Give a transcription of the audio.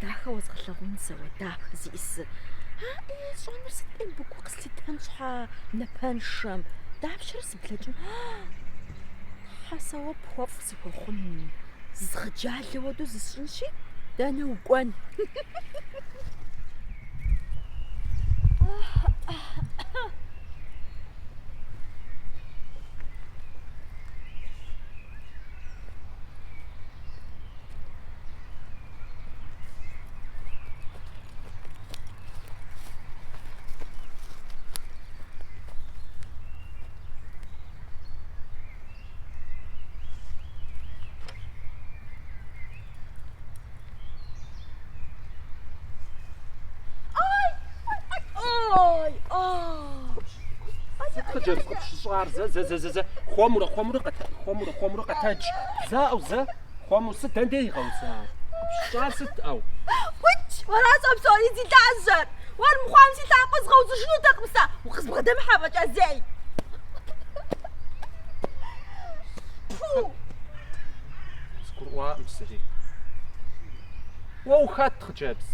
Дахэ уэзгъэлъагъун сэ уэ, дахэ зиӏысыр. Аӏей, сщӏэнур сыт ӏей, мыбы гу къыслъитэн щхьа напэншэм? Дапщэрэ сыблэкӏын? Тхьэ, сэ уэ пхуэфӏ сыхуэхъун, зызгъэджалэ хуэдэу зысщӏынщи, дэнэ укӏуэн? Сыт хъыджэбз къыпщыщӏар? Зэ, зэ, зэ, зэ, зэ. Хуэмурэ, хуэмурэ къэтэ, хуэмурэ, хуэмурэ къэтэдж. Зэ, ӏэу, зэ. Хуэму, сыт дэнэ дей игъэузар? Къыпщыщӏар сыт, ӏэу? ӏукӏ, уэращ а псори зи лажьэр. Уэр мыхъуам си лъакъуэ згъэузыжынутэкъым сэ. Укъызбгъэдэмыхьэ фӏэкӏа зэи. Пу! Сгурыӏуакъым зыри. Уэ ухэт, хъыджэбз?